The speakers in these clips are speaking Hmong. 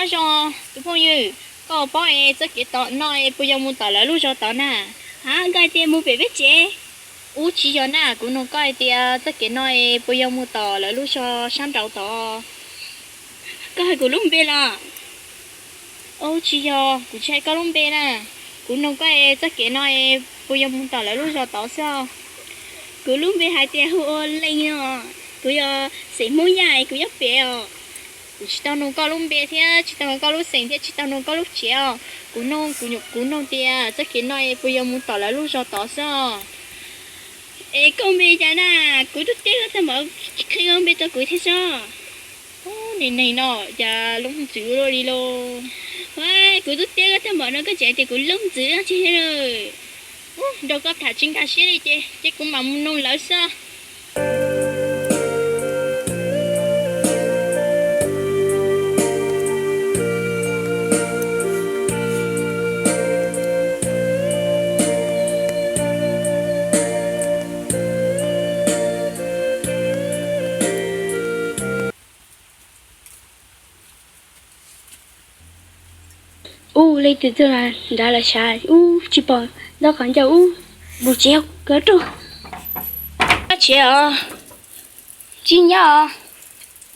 Nyob zoo tus phooj ywg, koj paub es txoj kev tom no es puas yog mus tom lawv lub zos tod na? Ha, koj hais tias mus pem peb tsev? Ub, tsis yog na, kuv nug koj hais tias txoj kev no es puas yog mus tom lawv lub zos sab nraud tod? Koj hais kuv lub npe los? Ub, tsis yog, kuv tsis hais koj lub npe na. Kuv nug koj es txoj kev no es puas yog mus tom lawv lub zos tod xwb os? Kuv lub npe hais tias hu ua Leej os. Kuv yog xeem Hmoob Yaj es kuv nyob pem os. Kuv tsis tau nug koj lub npe thiab tsis tau nug koj lub xeem thiab tsis tau nug koj lub tsev os. Kuv nug, kuv nug tias txoj kev no es puas yog mus tom lawv lub zos tod xwb os? Es koj npe cas na? Kuv twb teb koj tag npaum, qhia koj npe rau kuv thiab sob. Ub, niag neeg no cas looj ntxwv luaj li lauj. Kuv twb teb koj tag npaum no koj tseem tias kuv looj ntxwv dab tsi thiab na. Ub, nrog koj tham tsis nkag siab li ces, ces kuv mam mus nug lawv xwb. Ub, leej twg tuaj nrad lawm sav, ub, tsis pom ntaub qhov ncauj, ub, mus tsev kawg rau. Nyob tsev os? Tsis nyob os.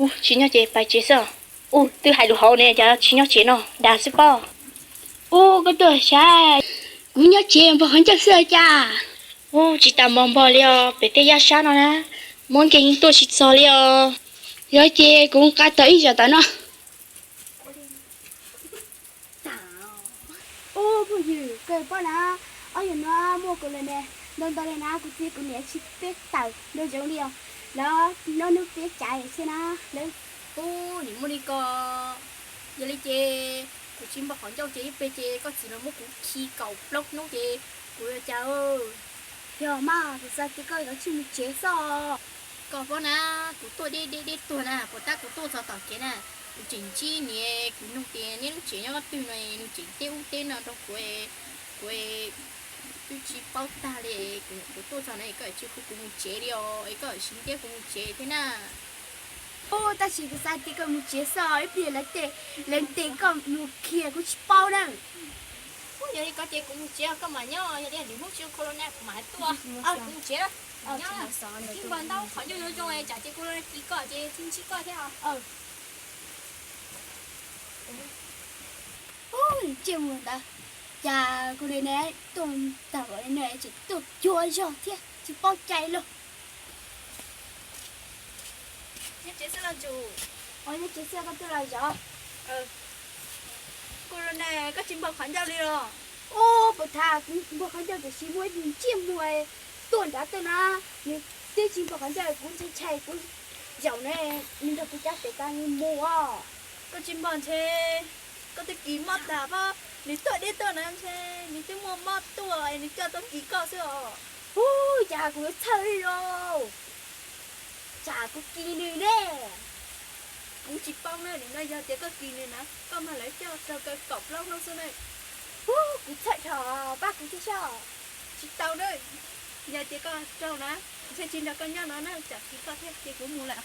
Ub, tsis nyob ces pais tsev xwb. Ub, twb hais lus hauv ne, cas tsis nyob tsev no, dag xwb pob. Ub, koj tuaj sav, kuv nyob tsev npog qhov ncauj xwb cas. Ub, tsis tas npog npog li os, pem tej yaj sab no na, muaj nkeeg tuaj tsis txog li os. Yog ces kuv nqa tau ib zaug tom no. Ub, phooj ywg, koj paub na, ob yam no muaj kuv lawm ne, ntau ntau li na, kuv txiv kuv niam tsis peb tawm nrog zoov li os, lawv noj hnub peb cav xwb na, lawv. Ub, nim muaj li ko, yog li ces kuv tsis npog qhov ncauj ces ib pliag ces koj txiv los muab kuv khi kaum plaub hnub ces kuv yuav cas? Yog mas, kuv xav tias koj yuav tsum mus tsev xwb. Koj paub na, kuv tuaj deb deb deb tuag na, puas tab kuv tuaj txog tom kev na, kuv tseem ntsib niam, kuv nug tias neb lub tsev nyob qhov twg no, nws tseem teb ub teb no rau kuv, kuv, twb tsis paub tag li, kuv, kuv tuaj txog na, koj tsis hu kuv mus tsev li os, es koj sim ntiab kuv mus tsev thiab na. Ub, tab sis kuv xav tias koj mus tsev xwb, ib pliag lawv, lawv ntes koj mus kiag kuv tsis paub na. Ub, yog li ko ces kuv mus tsev, koj mam nyob, yog li lwm hnub tsis ua corona kuv mam tuaj. Kuv mus tsev, nyob, kij npog ntaub qhov ncauj zoo zoo, tsam ces corona kis koj ces tsis ntsib koj thiab os. Ub, ntsej muag ntawd, cas kuv li ne, tuaj tag npaum li no tseem tuaj cuag zog thiab tsis paub cai lauj. Nyob tsev xwb los ntsum. Ua nyob tsev xwb koj tuaj los zov. Corona koj tsis npog qhov ncauj li los? Ub, puas tham kuv npog qhov ncauj tiam sis muaj ib tug ntsej muag tuaj nrad tuaj na, nws twb tsis npog qhov ncauj, kuv ntshai ntshai kuv zaum ne, nws nrog kuv cab pem tas nws mus os. Koj tsis npog ntshe koj twb kis mob tag pob, nws tuaj deb tuaj na ntshe nws twb muaj mob tuaj es nws coj tuaj kis koj xwb os. Ub, cas kuv yuav txhawj li los? Tsam kuv kis nws ne. Kuv tsis paub na, nim no yog tias koj kis nws na, koj mag lawv coj raug kaw kaum plaub hnub xwb na. Ub, kuv txhawj dhau, pab kuv thiab soj. Tsis tau na, yog tias koj raug na, ntshe tsis nrog koj nyob no na, tsam kis koj thiab ces kuv mus lawm.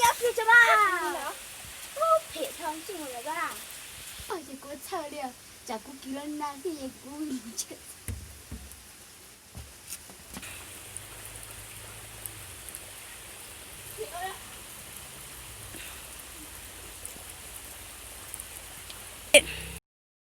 Nyob kiag tso mas. Ub, phem dhau ntsej muag lawm koj na. Ces kuv txhawj li, tsam kuv kis los nag xwb es kuv mus tsev.